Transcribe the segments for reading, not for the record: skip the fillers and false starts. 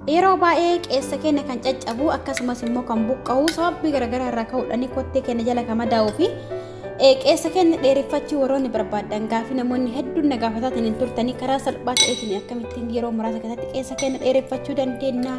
Yeroo baay'ee qeessa keenya kan caccabu akkasumas immoo kan buqqa'u sababbii garaagaraa irraa ka'uudhaan kottee keenya jala kan madaa'uu fi qeessa keenya dheereffachuu warroonni barbaadan gaafii namoonni hedduun na gaafataatiin hin turtanii karaa salphaa ta'eetiin akkamittiin yeroo muraasa keessatti qeessa keenya dheereffachuu dandeenya.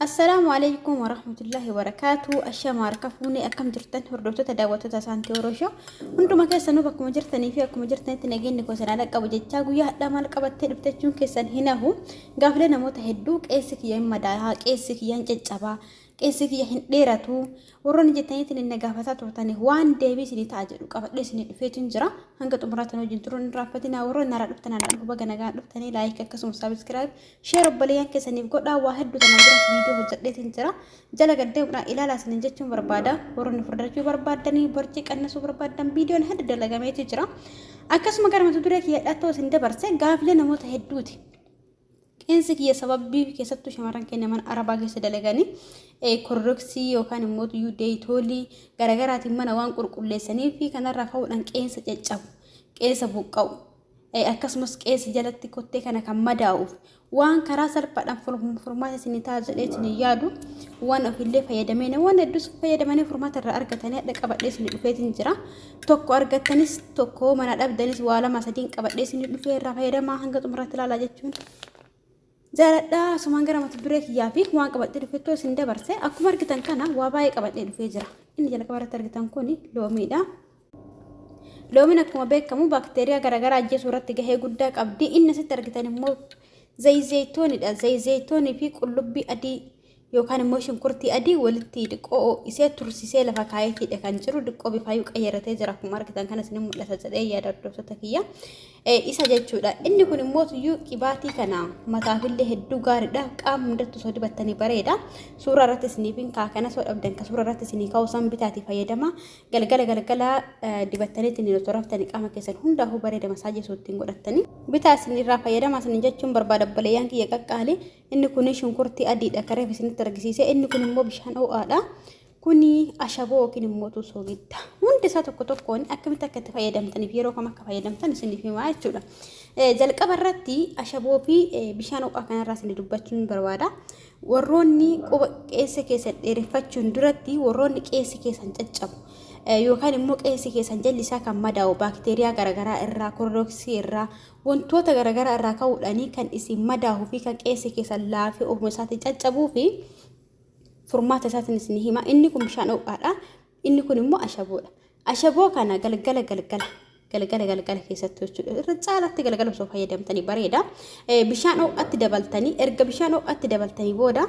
Assalaamu alaikum warahmatullahi wabarakaatu. Ashama harka fuunee akkam jirtan hordoftoota daawwattoota saantii Oroshoo hunduma keessanuu bakkuma jirtanii fi akkuma jirtanitti nageenyi koo sanaa dhaqqabu jechaa guyyaa hadhaa maal qabattee dhufte jechuun keessan hin hafu. Gaafilee namoota hedduu qeessi kiyya hin madaahaa, qeessi kiyya hin caccabaa, qeessi kiyya hin dheeratu warroonni jettaniitiin inni gaafataa turtanii waan deebii isinii ta'a jedhu qabadhee isinii dhufeetiin jira. Hanga xumuraatti wajjin turuun hin raaffatinaa. Warroonni haaraa dhuftan haaraa dhufu baga nagaan dhuftanii like akkasumas subscribe share obboleeyyan keessaniif godhaa. Waa hedduu tanaan duras viidiyoo hojjedheetiin jira. Jala gaddeemuudhaan ilaalaa isiniin jechuun barbaada. Warroonni furdachuu barbaaddanii borcii qannasuu barbaaddan viidiyoon hedduu dalagameetu jira. Akkasuma gara mata duree kiyya dhattoo isin dabarse gaafilee namoota hedduuti. Qeensi kiyya sababii keessattuu shamarran keenya mana arabaa keessa dalaganii korroksii yookaan immoo tuyyuu deeyitoolii garaagaraatiin mana waan qulqulleessanii fi kanarraa ka'uudhaan qeensa caccabu, qeensa buqqa'u, akkasumas qeensa jalatti kottee kana kan madaa'uuf waan karaa salphaadhaan furmaata isinii ta'a jedhee isin yaadu waan ofillee fayyadamee namoonni hedduus fayyadamanii furmaata irraa argatanii hadha qabadhee isin dhufeetiin jira. Tokko argattanis tokko mana dhabdanis waa lama sadiin qabadhee isin dhufee irraa fayyadamaa hanga xumuraatti ilaalaa jechuun jaaladha. Asumaan gara mata duree kiyyaa fi waan qabadhee dhufettoo isin dabarse akkuma argitan kana waa baay'ee qabadhee dhufee jira. Inni jalqaba irratti argitan kun loomiidha. Loomiin akkuma beekamu baakteeriyaa garaagaraa ajjeesuu irratti gahee guddaa qabdi. Inni asitti argitan immoo zayitoonidha. Zayitoonii fi qullubbii adii yookaan immoo shunkurtii adii walitti xiqqoo ho'isee tursisee lafa kaayeetiidha kan jiru. Xiqqoo bifaayyuu qayyaratee jira. Akkuma argitan kanas ni mul'ata jedhee yaada hordoftoota kiyya. Isa jechuudha. Inni kun immoo tuyyuu qibaatii kana mataafillee hedduu gaariidha. Qaama hundattuu osoo dibattanii bareeda. Suuraa irratti isiniif hin kaa kana osoo dhabdan ka suuraa irratti isinii kaa'u san bitaatii fayyadama. Galgala galgala dibattanii ittiin osoo raftanii qaama keessan hundaafuu bareeda masaajii osoo ittiin godhattanii. Bitaa isin irraa fayyadamaa isin jechuun barbaada obboleeyyan kiyya qaqqaali. Inni kun shunkurtii adiidha kareef isinitti argisiise. Inni kun immoo bishaan ho'aadha. Kuni ashaboo yookiin immoo soogidda. Hundi isaa tokko tokkoon akkamitti akka itti fayyadamtaniif yeroo kam akka fayyadamtan isiniif himaa jechuudha. Jalqaba irratti ashaboo fi bishaan ho'aa kanarraa isin dubbachuun barbaada. Warroonni quba qeessa keessan dheereffachuun duratti warroonni qeessi keessan caccabu yookaan immoo qeessi keessan jalli isaa kan madaa'u baakteeriyaa garaagaraa irraa kororoksii irraa wantoota garaagaraa irraa ka'uudhaanii kan isin madaa'uu fi kan qeessi keessan laafee ofuma isaatiin caccabuu fi furmaata isaatiin isin hima. Inni kun bishaan ho'aadha. Inni kun immoo ashaboodha. Ashaboo kana galgala galgala galgala galgala keessatti jechuudha. Irra caalaatti galgala osoo fayyadamtanii bareeda. Bishaan ho'aatti dabaltanii erga bishaan ho'aatti dabaltanii booda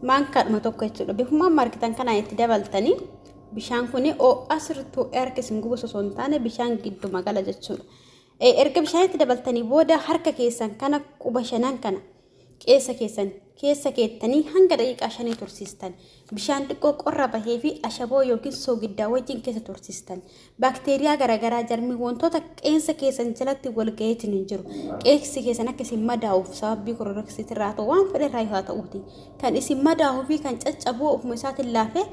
maankaadhuma tokko jechuudha. Bifuma amma argitan kanaan itti dabaltanii bishaan kun ho'a sirriitti ho'ee harka isin gubu osoo hin taane bishaan gidduma gala jechuudha. Erga bishaanitti dabaltanii booda harka keessan kana quba shanan kana qeessa keessan keessa keettanii hanga daqiiqaa 5 tursiistan. Bishaan xiqqoo qorra bahee fi ashaboo yookiin soogiddaa wajjin keessa tursiistan. Baakteeriyaa garaagaraa jarmii wantoota qeensa keessan jalatti wal gaheetiin hin jiru. Qeensi keessan akka isin madaa'uuf sababii kororoksiitirraa haa ta'u waan fedhe irraa haa ta'uuti. Kan isin madaa'uu fi kan caccabuu ofuma isaatiin laafee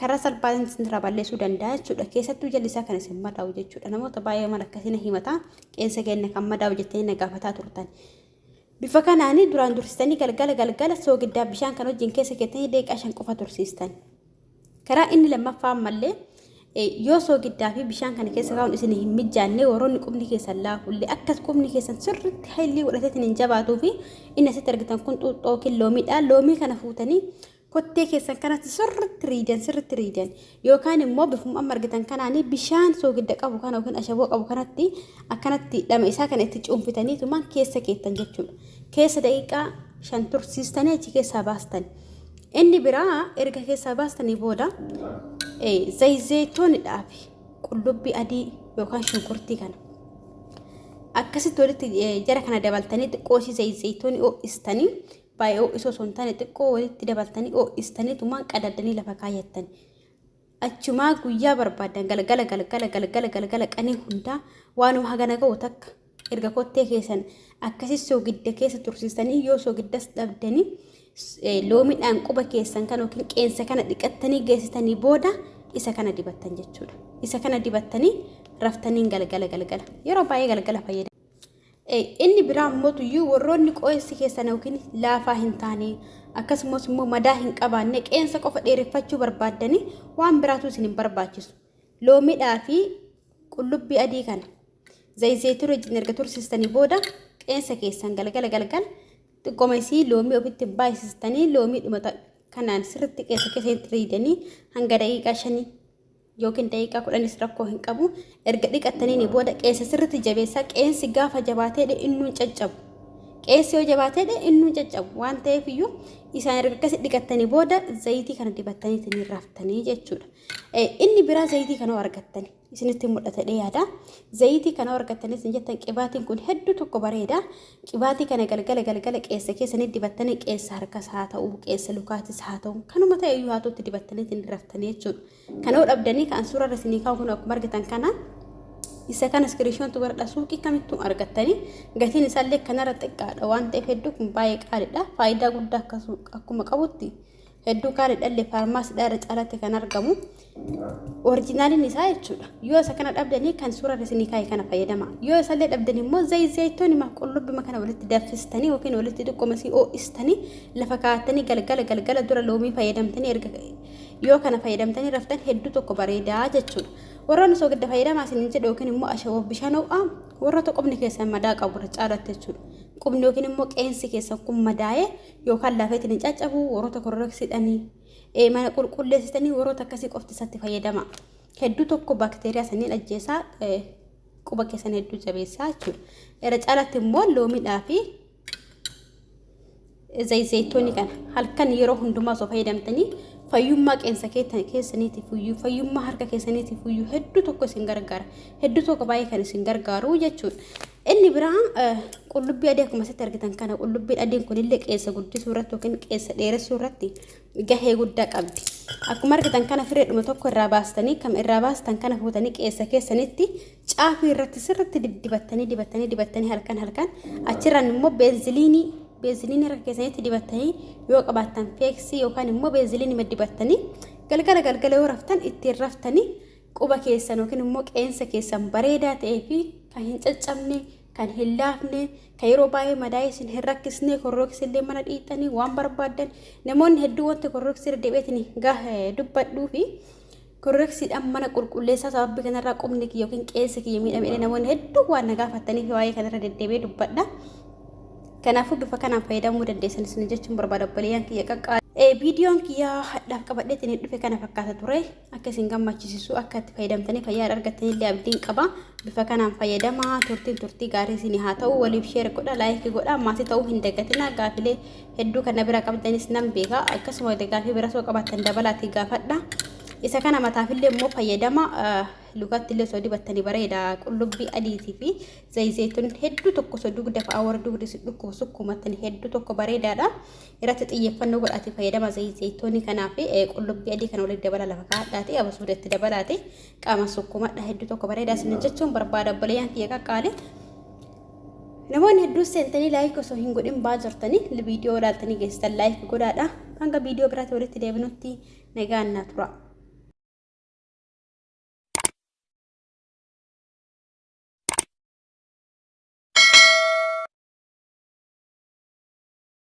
karaa salphaatiin isinirraa balleessuu danda'a jechuudha. Keessattuu jalli isaa kan isin madaa'u jechuudha. Namoota baay'ee mana akkasii na himata. Qeensa keenya kan madaa'u jettanii na gaafataa turtan. Bifa kanaan duraan dursitanii galgala galgala soogiddaa bishaan kan wajjin keessa keettanii daqiiqaa 5 qofa tursiistan. Karaa inni lammaffaa ammallee yoo soogiddaa fi bishaan kana keessa kaa'uun isin hin mijaanne warroonni qubni keessan laafullee akka qubni keessan sirriitti haylii godhateetiin hin jabaatuu fi inni asitti argitan kun xuuxxoo yookiin loomiidha. Loomii kana fuutanii kottee keessan kanatti sirriitti riidan sirriitti riidan yookaan immoo bifuma amma argitan kanaan bishaan soogidda qabu kana yookiin ashaboo qabu kanatti akkanatti dhama isaa kana itti cuunfitaniitumaan keessa keettan jechuudha. Keessa daqiiqaa 5 tursiistanii achi keessaa baastan. Inni biraa erga keessaa baastanii booda zayitoonidhaa fi qullubbii adii yookaan shunkurtii kana akkasitti walitti jara kana dabaltanii xiqqoo ishii zayitoonii ho'istanii baay'ee ho'isoo osoo hin taane xiqqoo walitti dabaltanii ho'istanii tumaan qadaddanii lafa kaayyattan. Achumaa guyyaa barbaadan galgala galgala galgala galgala qanii hundaa waanuma hagana ga'u takka erga kottee keessan akkasii soogidda keessa tursiistanii yoo soogiddas dhabdanii loomiidhaan quba keessan kan yookiin qeensa kana dhiqattanii geessitanii booda Isa kana dibattan jechuudha. Isa kana dibattanii raftaniin galgala galgala yeroo baay'ee galgala fayyadamu. Inni biraa immoo tuyyuu warroonni qeensi keessan yookiin laafaa hin taane, akkasumas immoo madaa hin qabaanne, qeensa qofa dheereffachuu barbaaddanii, waan biraatu isin hin barbaachisu. Loomiidhaa fi qullubbii adii kana zayizeetii wajjin erga tursiistanii booda, qeensa keessan galgala galgala xiqqooma isii loomii ofitti baay'isistanii, loomii dhuma kanaan sirriitti qeensa keessanitti riidanii, hanga daqiiqaa 5 yookiin daqiiqaa 10s rakkoo hin qabu. Erga dhiqattaniin booda qeensa sirriitti jabeessaa. Qeensi gaafa jabaatee innuun caccabu. Qeensi yoo jabaatee innuun caccabu waan ta'eef iyyuu, isaan erga akkasi dhiqattanii booda zayitii kana dibattanii ittiin raftanii jechuudha. Inni biraa zayitii kana argattani isinitti mul'ata yaada. Zayitii kana argattanii isin jettan, qibaatiin kun hedduu tokko bareeda. Qibaatii kana galgala galgala qeensa keessanii dibattanii, qeensa harkas haa ta'u, qeensa lukaatis haa ta'u, kanuma ta'e iyyuu haa ta'utti dibattanii ittiin raftanii jechuudha. Kana yoo dhabdanii, kan suuraa irra isinii kaa'u kun akkuma argitan kana, isa kana screenshot godhadha. Suuqii kamittuu argattanii, gatiin isaallee kanarra xiqqaadha waan ta'eef, hedduu kun baay'ee qaaliidha. Faayidaa guddaa akkuma qabutti hedduu qaaliidha illee, faarmaasiidhaa irra caalatti kan argamu originaliin isaa jechuudha. Yoo isa kana dhabdanii, kan suuraa irra isinii kaa'e kana fayyadama. Yoo isallee dhabdanii immoo zayitoonni qullubbii kana walitti danfistanii yookiin walitti xiqqoomasii ho'istanii lafa kaa'attanii, galgala galgala dura loomii fayyadamtanii, erga yoo kana fayyadamtanii raftan hedduu tokko bareedaa jechuudha. Warroonni soogidda fayyadamaa isin jedhu yookiin immoo ashaboo bishaan ho'aa, warroota qubni keessan madaa qabu irra caalatti jechuudha. Qubni yookiin immoo qeensi keessan kun madaa'ee yookaan lafeetiin hin caccabu, warroota kororoksiidhanii mana qulqulleessitanii, warroota akkasii qofti isatti fayyadama. Hedduu tokko baakteeriyaa saniin ajjeesaa, quba keessan hedduu jabeessaa jechuudha. Irra caalatti immoo loomiidhaa fi zayitoonni kana halkan yeroo hundumaa osoo fayyadamtanii, fayyummaa qeensa keessaniitiif iyyuu, fayyummaa harka keessaniitiif iyyuu hedduu tokko isin gargaara. Hedduu tokko baay'ee kan isin gargaaru jechuudha. Inni biraa qullubbii adii akkuma asitti argitan kana, qullubbiin adiin kunillee qeensa guddisuu irratti yookiin qeensa dheeressuu irratti gahee guddaa qabdi. Akkuma argitan kana fireedhuma tokko irraa baastanii, kam irraa baastan kana fuutanii, qeensa keessanitti caafii irratti sirriitti dibattanii dibattanii dibattanii, halkan halkan achirraan immoo beenziliinii harka keessanitti dibattanii, yoo qabaattan feeksii yookaan immoo beenziliinii dibattanii, galgala galgala yoo raftan ittiin raftanii, quba keessan yookiin immoo qeensa keessan bareedaa ta'ee fi kan hin caccabne, kan hin laafne, kan yeroo baay'ee madaa'ee isin hin rakkisne, korrooksillee mana dhiixanii waan barbaaddan. Namoonni hedduu wanti korrooksii irra deebi'eetiin dubbadhuu fi korroksiidhaan mana qulqulleessaa, sababii kanarraa qubni kiyya yookiin qeensi kiyya miidhamee, namoonni hedduu waan na gaafataniif waa'ee kanarra deddeebi'ee dubbadha. Kanaafuu bifa kanaan fayyadamuu dandeessan isin jechuun barbaada, obboleeyyan kiyya qaqqaa. Viidiyoon kiyya hadhaaf qabadheetiin dhufe kana fakkaata ture. Akka isin gammachiisu, akka itti fayyadamtanii fayyaa argattanii abdiin qaba. Bifa kanaan fayyadamaa. Turtiin turtii gaarii isin haa ta'u. Waliif share godha, like godha, maatii ta'uu hin dagatina. Gaafilee hedduu kana bira qabdanis nan beeka. Akkasuma gaafii bira soo qabaattan dabalaatii gaafadha. Isa kana mataafillee immoo fayyadama. Lukatti illee osoo dibattanii bareeda. Qullubbii adiitii fi zayzeetuun hedduu tokko osoo dugda fa'aa, warra dugdi si dhukkubu sukkuumattan hedduu tokko bareedaadha. Irratti xiyyeeffannoo godhaatee fayyadama. Zayzeetoonni kanaa fi qullubbii adii kana walitti dabala lafa kaa'adhaati, abasuuda itti dabalaati qaama sukkuumadha, hedduu tokko bareedaa isin jechuun barbaada, obboleeyyan kiyya qaqqaale. Namoonni hedduun seentanii like osoo hin godhin baa jirtanii, viidiyoo ilaaltanii geessitan like godhaadha. Hanga viidiyoo biraatti walitti deebinutti nagaan na tura.